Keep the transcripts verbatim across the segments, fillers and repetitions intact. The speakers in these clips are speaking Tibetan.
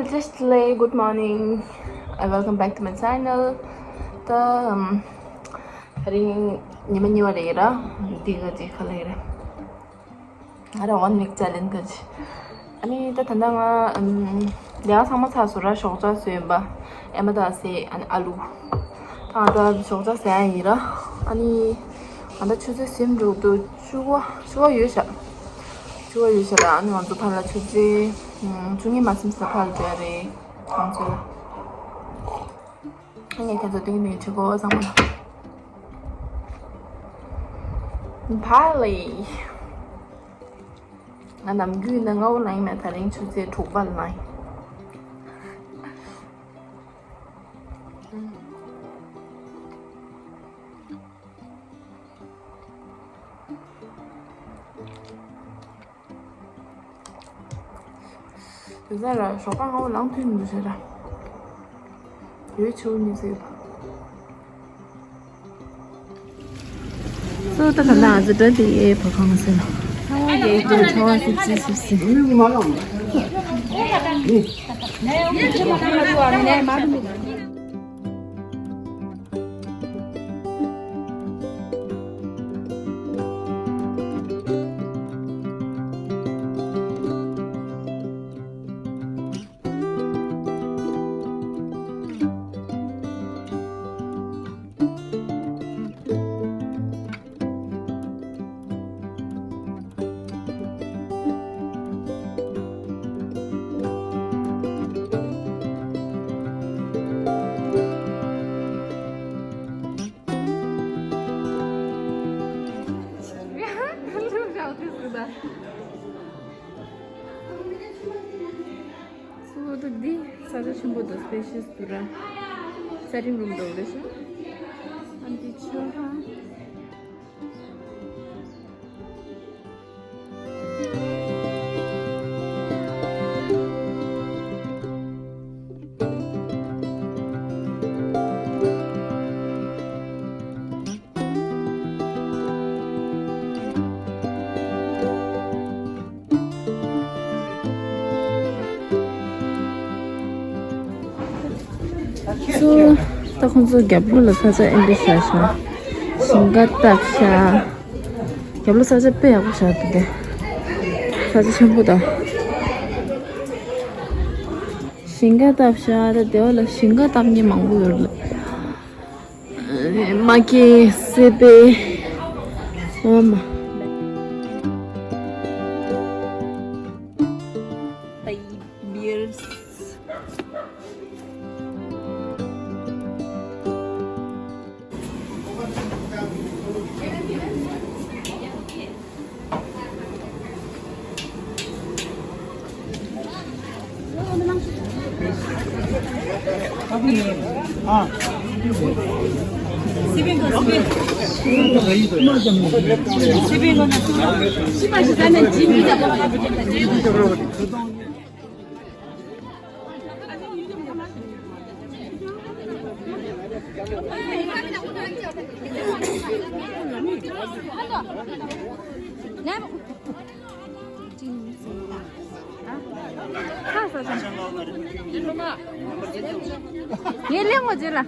Just like, good morning. Uh, welcome back to my channel. ད་ཨམ། ད་རིང་ཉི་མ་གཉིས་པ་རེད་ར། འདི་ག་ཅིག་ག་ལ་ཡིན་ར། ང་རང་one week challenge ག་ཅིག་ཨ་ནི་ད་ད་ལྟ་ང་ཨམ། ལས་ཀ་ཚང་མ་ཚར་སོང་ར། ཞོགས་ཇ་བཟོས་ཡིན་པ། ཨེ་མ་ད་སེ་ཨ་ནི་ཨ་ལུ། ད་ང་ད་ཞོགས་ཇ་ཟ་ཡ་ཡིན་ར། ཨ་ནི་ང་ད་ཆུ་ཚོད་ཟིན་འགྲོ་འདུག་བཅུ་པ་བཅུ་པ་ཡོད་ཤག་བཅུ་པ་ཡོད་ཤག་ལ། ཨ་ནི་ང་ཚོ་ཕར་ལ་ཆུ་ཚོད་ཨམ། བཅུ་གཉིས་མ་ཟིན་ཙམ་ཕར་ལ་འགྲོ་ཡ་རེད། ཁང་ཚོ་ལ། ངས་ཁྱེད་ཚོ་སྟོན་ནས་ཆུ་གོ་བཟང་མོ་ལ། བ་ལི། ང་ནམ་རྒྱུན་ནས་སྔ་པོ་ལངས་མེད། ད་རིང་ཆུ་ཚོད་དྲུག་པ་ལ་ལངས། དེ་ཚོ་ལ་ཞོགས་པ་སྔ་པོ་ལངས་ཐུབ་མི་འདུག་ཟེར་ར། ཡོད་ཆེ་བོ་གཉིས་ཟེར་ཡོད་པ། སོ་ད་ད་ང་ཚོ་འགྲོ་དེ་ཡའི་བ་ཁང་ཟེར་ལ། ཧ་ཡའི་དུ་ཆོ་སི་སི་སི་སི། སོ་ད་འདི་ས་ཆ་ཆེན་པོ་འདུག་སྤེ་ཤི་ཡས་འདུག་ར། སེ་ཊིང་རུམ་འདུག་རེད་ཤག་ཨ་འདི་ཆོ་ཧ། སོ། ད་ཁོང་ཚོ་རྒྱབ་ལོགས་ལ་ས་ཆ་ཨེ་འདྲ་བཞག་ཤག་ཞིང་ཁ་བཏབ་ཤག་རྒྱབ་ལོགས་ས་ཆ་དཔེ་ཡག་པོ་བཞག་འདུག་དེ། ས་ཆ་ཆེན་པོ་དང་། ཞིང་ཁ་བཏབ་ཤག་ད་དེ་བ་ལ་ཞིང་ཁ་བཏབ་མཁན་མང་པོ་ཡོད་རེད། མ་ཀི་སེ་པེ། ཨོ་མ། ངས་གླེང་བ་བྱེད་ལ།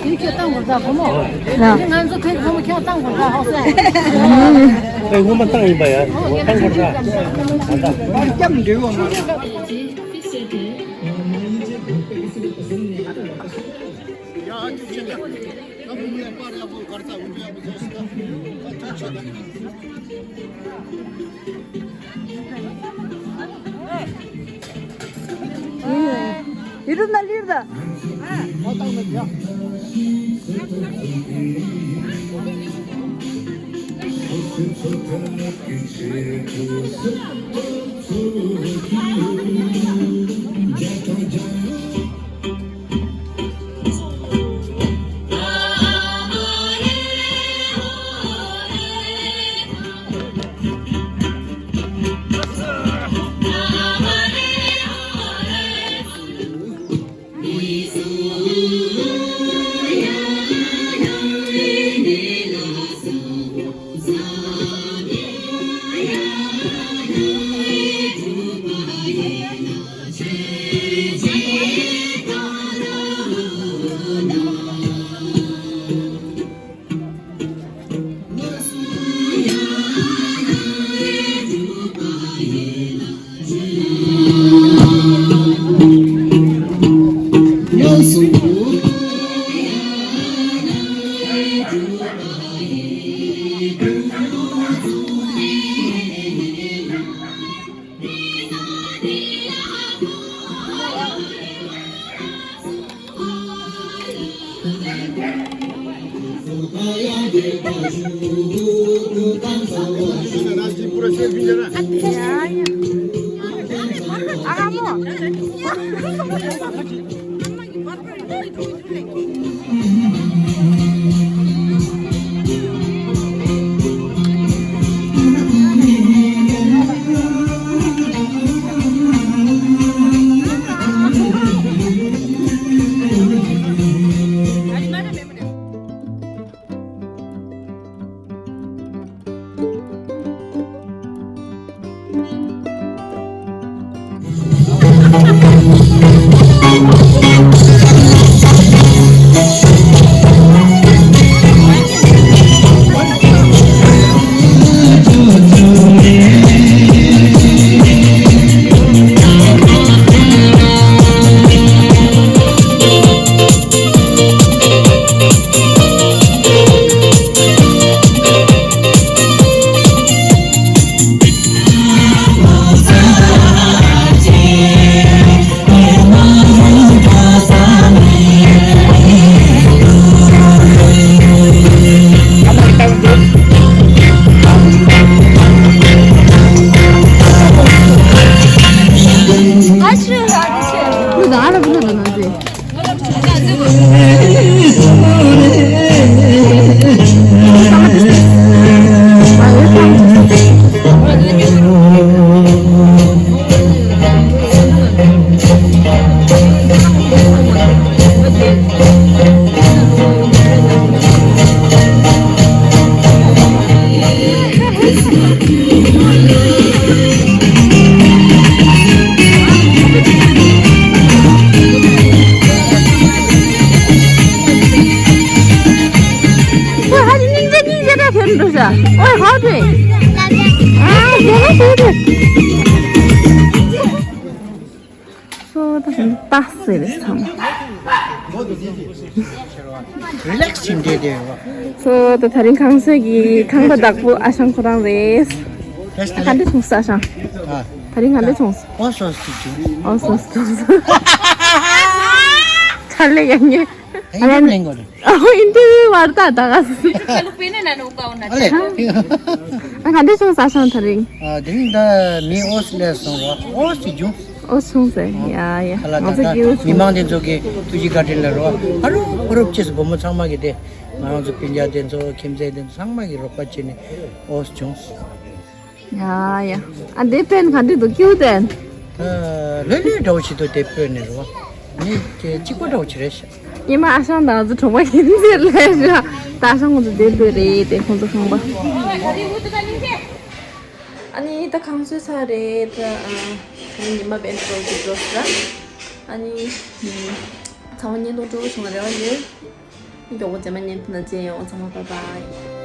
ཁྱེད་ཁྱེད་བཏང་དགོས་ད་བུ་མོ། ང་ཚོ་ཁྱེད་བུ་མོ་ཁྱེད་བཏང་དགོས་ད་ཧོ་སེ། ཨེ་སྔོན་མ་བཏང་ཡིན་པ་ཡ། ངོ་བཏང་དགོས་ད། ད་ལྟ། སྐྱབས་འབྲེལ་བ་མ། ཡིན་རུང་ན་ལིར་ད། སོ་ད་ཧན་ཏ་སེ་རེད་ཚང་མ། རི་ལེགས་བྱེད་འདྲེ་དེ་རེད་བ། སོ་ད་དེ་རིང་ཁང་སོས་ཀྱི་ཁང་པ་བདག་པོ་ཨ་ཞང་ཁོ་རང་རེད། ཨ་ག་འདྲ་བྱུང་སོང་ཨ་ཞང་། ཨ། དེ་རིང་ག་འདྲ་བྱུང་སོང་། ཨོ་སོ་སོ་བྱུང་སོང་། ཨོ་སོ་སོ་བྱུང་སོང་། ཆ་ལེ་ཡང་ཉེ། ཨ་ཡིན་ནའི་ཨོ་ཨིན་ཊར་བིའུ་བར་ད་ད་ག་སི། ཨ་ལེ། ཨ་ག་འདྲ་བྱུང་སོང་ཨ་ཞང་དེ་རིང་། ཨ་དེ་རིང་ད་མི་ཨོ་སི་ལས་སོང་རོ་ཨོ་སི་བྱུང་། ཨོ་སོང་ཟེར། ཡ་ཡ། ཨ་ལ་ང་ཚོ་ད་ད་གི་ཨོ་མི་མང་དེ་ཚོ་གི་ཐུགས་རྗེ་བཀའ་དྲིན་ལ་རོ་ཨ་རུབ་ཨ་རུབ་ཅེས་སུ་བུ་མོ་ཚང་མ་གི་དེ་ང་རང་ཚོ་སྤུན་ཀྱག་དེ་ཚོ་ཁྱིམ་མཚེས་དེ་ཚོ་ཚང་མ་གི་རོགས་པ་བྱས་ནས་ཨོ་སི་བྱུང་། ཡ་ཡ། ཨ་འདི་པན་ག་འདི་འདུག་ཀྱུ་དན། ཨ་ལོས་ལོས་འདྲ་བོ་ཞིག་འདུག་དེ་པོས་ནས་རོ་ཨ་ནི་དེ་གཅིག་པ་འདྲ་བོ་ཞིག་རེད་ཤག་ཉི་མ་ཨ་ཞང་དང་ང་ཚོ་གྲོགས་པོ་ཡིན་ཟེར་ལས་ཤག་ད་ཨ་ཞང་ཁོང་ཚོ་དེ་འདོད་རེད་དེ་ཁོང་ཚོ་ཁང་པ། ཨ་ནི་ད་ཁང་སོས་ཚར་རེད་ད། ཨ་ནི་ཉི་མ་བན་ཏྲོ་གི་འགྲོ་ས། ཨ་ནི་ཚང་མ་བརྙན་ཐུང་སྤྲོ་པོ་བྱུང་བ་རེ་བ་ཡོད། མགྱོགས་པོ་རྗེས་མ་བརྙན་ཐུང་ནང་མཇལ་ཡོང་། ཚང་མ་བཱའི་བཱའི།